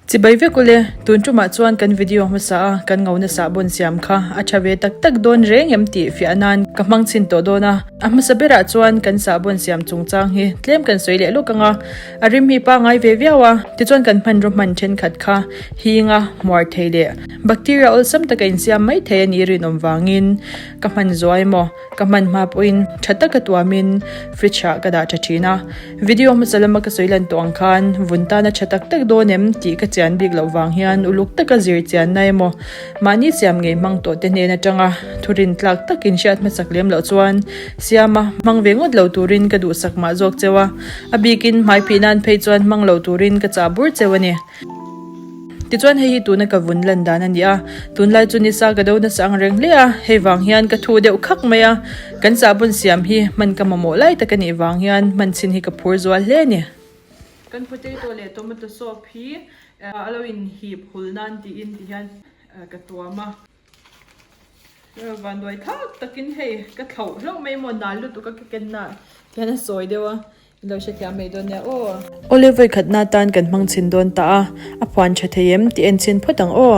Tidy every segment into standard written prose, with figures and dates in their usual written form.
Chibai vek ule, tun tumah chuan kan video hmasa a kan ngona sahbawn siam kha a tha ve tak tak dawn reng em tih fiah nan ka hmang chhin tawh dawn a. A hmasa berah chuan kan sahbawn siam chungchang hi tlem kan sawi leh lawk ang a, a rim hi pangai ve viau a, tichuan kan hmanraw hman thenkhat kha hing a, hmuar thei leh bacteria awlsam taka insiam mai thei a nih rinawm vangin ka hman zuai maw? Ka hman hma pawhin tha taka tuamin fridge ah ka dah tha thin a, video hmasa lama ka sawi lan tawh ang khan vun tana tha tak tak dawn em tih ka chian bik loh vang hian uluk taka zir chianna emaw mahni siam ngei hmang tawh te hnen atanga thurin tlak takin hriat hmasak lem loh chuan siama hmang ve ngawt lo turin ka duhsak mah zawk cheu a, a bikin hmai phih nan phei chuan hmang lo turin ka chah bur cheu a ni. Tichuan hei hi tuna ka vun lan dan a ni a, tunlai chu nisa ka do nasa ang reng hle a, hei vang hian ka thu deuh khak mai a, kan sahbawn siam hi hman ka mamawh lai tak a nih vang hian hman chhin hi ka phur zual hle a ni. Kan potato leh tomato soup hi a lo inhip hul nan tiin ti hian ka tuam a. Vanduai thak takin hei ka thlauh hlauh mai maw nal lutuk a ka kenna hian a sawi deuh a in lo hrethiam mai dawn nia aw. Awle vawi khatna atan kan hmang chhin dawn ta a, a phuan tha thei em tih en chhin phawt ang aw.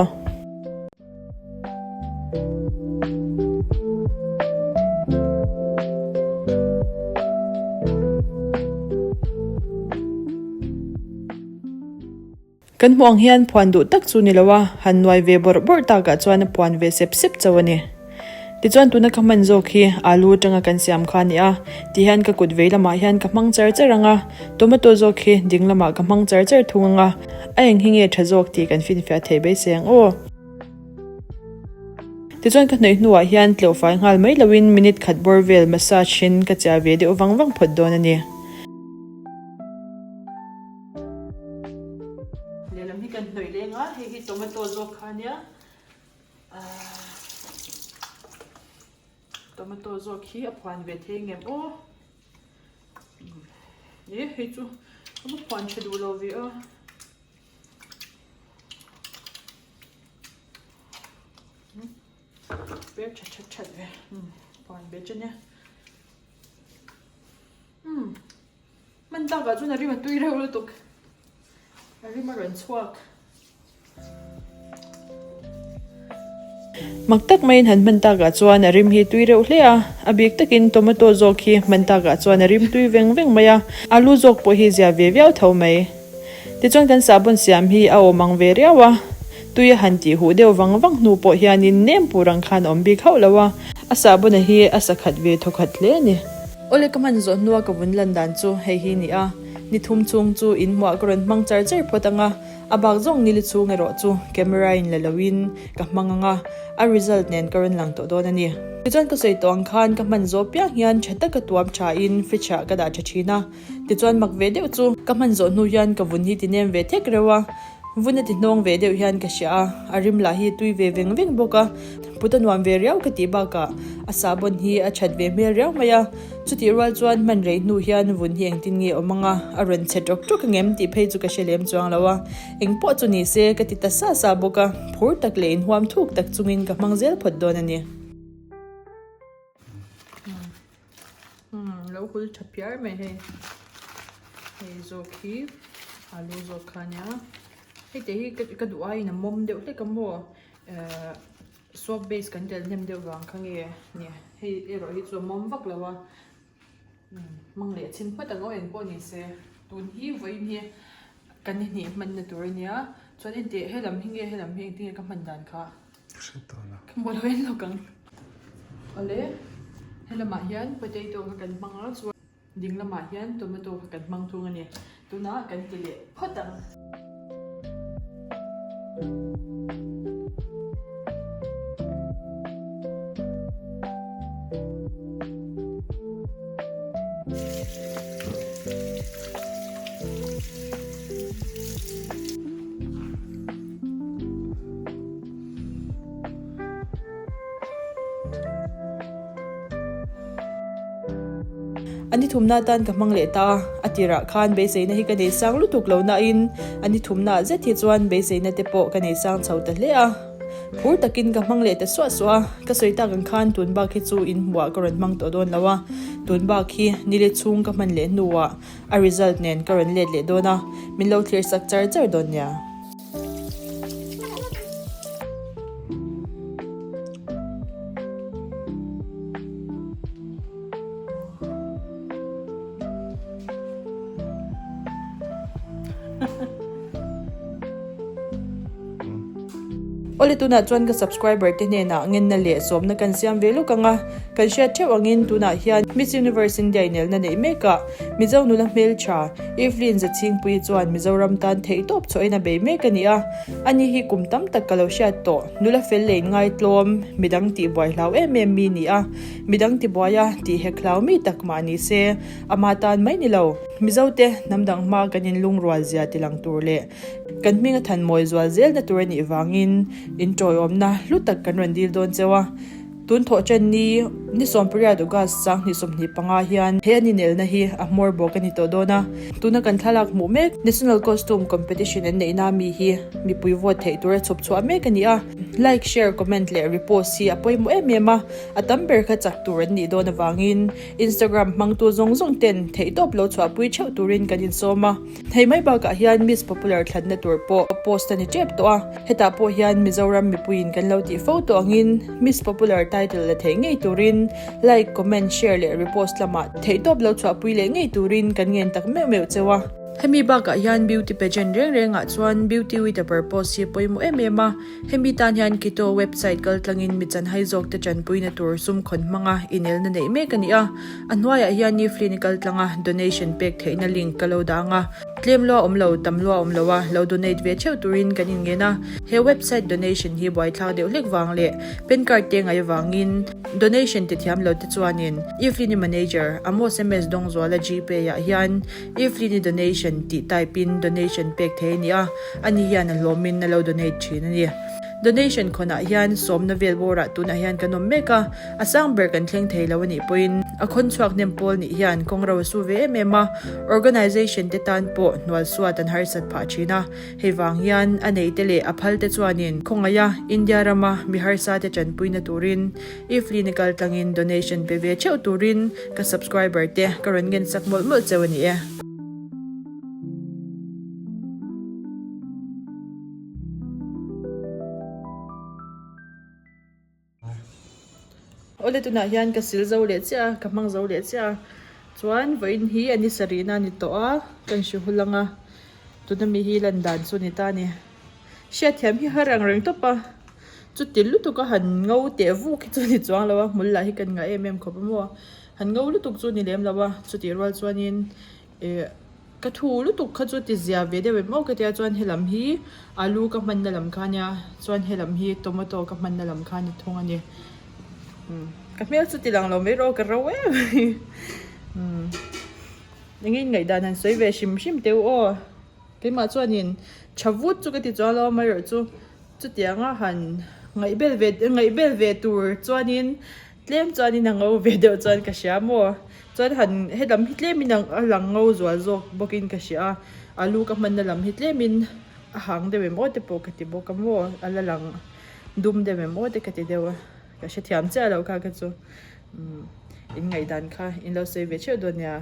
Kan hmuh ang hian phuan duh tak chu ni lo a, han nuai ve bawrh bawrh takah chuan a puan ve sep sep chauh a ni. Tichuan tuna ka hman zawk hi alu atanga kan siam kha a ni a, tihian ka kut vei lamah hian ka hmang char char ang a, tomato zawk hi ding lamah ka hmang char char thung ang a, a eng hi nge tha zawk tih kan finfiah theih beisei ang aw. Tichuan ka hnawih hnuah hian tleuh fai nghal mai loin minute khat bawr vel massage in ka chiah ve deuh vang vang phawt dawn a ni. Lehlam hi kan hnawih leng a, hei hi tomato zawk kha ania tomato zawk hi a phuan ve thei ngem aw e hei chu a va phuan tha duh lo ve a. Per tha that that ve phuan ve che nia. Hman takah chuan a rim a tui reuh lutuk. A rim a rawn chhuak. Mak tak maiin han hman takah chuan a rim hi tui reuh hle a, a bik takin tomato zawk hi hman takah chuan a rim tui veng veng mai a, alu zawk pawh hi zia ve viau tho mai. Tichuan kan sahbawn siam hi a awm ang ve riau a, tui a han tih huh deuh vang vang hnu pawh hianin nem pur ang khan a awm bik hauh lo a, a sahbawna hi a sakhat ve thawkhat hle a ni. Awle ka hman zawh hnua ka vun lan dan chu hei hi ni a, ni thum chhung chu in hmuah ka rawn hmang char char phawt ang a, a bak zawng nili chhung erawh chu camera in la loin ka hmang ang a, a result nen ka rawn lang tawh dawn a ni. Tichuan ka sawi tawh ang khan ka hman zawh piang hian tha taka tuam tha in fridge ah ka dah tha thin a, Tichuan mak ve deuh chu ka hman zawh hnu hian ka vun hi ti nem ve thek reuh a, vun a ti hnawng ve deuh hian ka hria a, a rim lah hi tui ve veng veng bawk a, put a nuam ve riau ka tih bakah a sahbawn hi a that ve hmel riau mai a, chutih rual chuan hman rei hnu hian vun hi engtin nge awm ang a, a rawn chhe tawk tawk ang em tih phei chu ka hre lem chuang lo a, eng pawh chu ni se ka ti ta sa sa bawk a, phur tak leh inhuam thuk tak chungin ka hmang zel phawt dawn a ni. Lo hul tha phiar mai hei hei zawk hi alu zawk kha ania hei te hi ka duh aiin a mawm deuh hlek a maw ehh soap base kan tel hnem deuh vang kha nge ni hei erawh hi chu a mawm vak lo a hmang leh chhin phawt ang aw eng pawh ni se tun hi vawiin hi kan ni hnih hmanna tur ania chuan enteh helam hi nge helam hi engtin nge ka hman dan kha. Ka hre tawh lo. Ka hmu lo en lawk ang. Awle, helamah hian potato kha kan hmang a, chuan ding lamah hian tomato kha kan hmang thung a ni. Tunah kan ti leh phawt ang. A ni thumna atan ka hmang leh ta a, a tirah khan beiseina hi ka nei sang lutuk lo nain a ni thumnaah zet hi chuan beiseina te pawh ka nei sang chho ta hle a. Phur takin ka hmang leh ta suah suah a, ka sawi tak ang khan tun bak hi chu inhmuah ka rawn hmang tawh dawn lo a, tun bak hi nile chhung ka hman leh hnuah a result nen ka rawn let leh dawn a, min lo thlir sak char char dawn nia. Awle tunah chuan ka subscriber te hnenah ngenna leh sawmna kan siam ve lawk ang a, kan hriat theuh angin tunah hian Miss Universe India inelna neih mekah Mizo nula hmeltha Evelyn Zachhingpuii chuan Mizoram tan theihtawp chhuahin a bei mek a ni a, ani hi kum tam tak ka lo hriat tawh, nula fel leh inngaitlawm, midang tihbuai hlau em em mi ni a, midang tibuaia tih hek hlau mi tak mah ni se, ama tan mai ni lo. Mizote hnam dang hma kan inlungrual zia tilang tur leh Kan hming a than mawi zual zelna tur a nih vangin in tawiawmna hlu tak kan rawn dil dawn cheu a. Tun thawh chen ni ni 18 August 2025 hian he an inelna hi a hmawr bawk a ni tawh dawn a. Tuna kan thlalak hmuh mek National Costume Competition an neihna mi hi mipui vote theih tura chhawp chhuah mek a ni a. Like, share, comment leh repost hi a pawimawh em em a, a tam ber kha chak tur an nih dawn avangin Instagram hmangtu zawng zawng ten theihtawp lo chhuahpui theuh turin kan insawm a. Hei mai bakah hian Miss Popular thlanna tur pawh post a ni tep tawh a, hetah pawh hian Mizoram mipuiin kan lo tih fo tawh angin Miss Popular title la theih ngei turin like, comment, share leh repost lamah theihtawp lo chhuahpui leh ngei turin kan ngen tak meuh meuh cheu a. Hemi bakah hian beauty pageant reng rengah chuan beauty with a purpose hi pawimawh em em a, hemi tan hian Kito website kal tlangin mi chanhai zawkte tanpuina tur sum khawn hmanga inelna neih mek a ni a. A hnuaiah hian Niflin kal tlanga donation pek theihna link ka lo dang a, tlem lua awm lo, tam lua awm lo a, lo donate ve theuh turin kan inngen a. He website donation hi buaithlak deuh hlek vang leh pen card te ngaih avangin donation ti thiam lo te chuanin Iflini manager Amos MS Dawngzuala Gpay ah hian Iflini donation tih type in donation pek thei a ni a, ani hian a hlawmin a lo donate thin a ni. Donation khawnah hian sawmna vel bawrah tunah hian kan awm mek a. A sang ber kan thleng thei lo a nih pawhin a khawn chhuak hnem pawl nih hian kawng ro a su ve em em a, organisation te tan pawh hnual suat an harsat phah thin a. Hei vang hian a nei te leh a phal te chuanin khawngaih a India rama mi harsa te tanpuina turin Iflin-i kal tlangin donation pe ve theuh turin ka subscriber te ka rawn ngen sak mawlh mawlh cheu a ni e. Awle tunah hian ka sil zo leh chiah a ka hmang zo leh chiah a chuan vawiin hi a ni sarihna a ni tawh a ka inhre hul ang a tuna mi hi lan dan chu a ni ta a ni hriatthiam hi har ang reng tawp a chuti lutuk a han ngo teh vuk hi chu a ni chuang lo a hmul lah hi kan ngah em em khawp a maw han ngo lutuk chu a ni lem lo a chutih rual chuanin Ehh ka thu lutuk kha chu ti zia ve deuh em aw ka tia chuan helam hi alu ka hmanna lam kha ania chuan helam hi tomato ka hmanna lam kha a ni thung a ni umm ka hmel chu ti lang lo mai rawh ka ro em mai umm eng nge ngaihdan han sawi ve hrim hrim teh u aw keimah chuanin tha vut chu ka ti chuang lo amaherawh chu chutianga han ngaihbel ve ngaihbel ve tur chuanin. Tlem chuanin a ngo ve deuh chuan ka hria maw? Chuan han helam hi tlemin a lang ngo zual zawk bawkin ka hria a, alu ka hmanna lam hi tlemin a hang deuh em aw te pawh ka ti bawk a maw? A la lang dum deuh em aw te ka ti deuh a, ka hrethiam chiah loh kha kha chu umm in ngaihdan kha in lo sawi ve theuh dawn nia.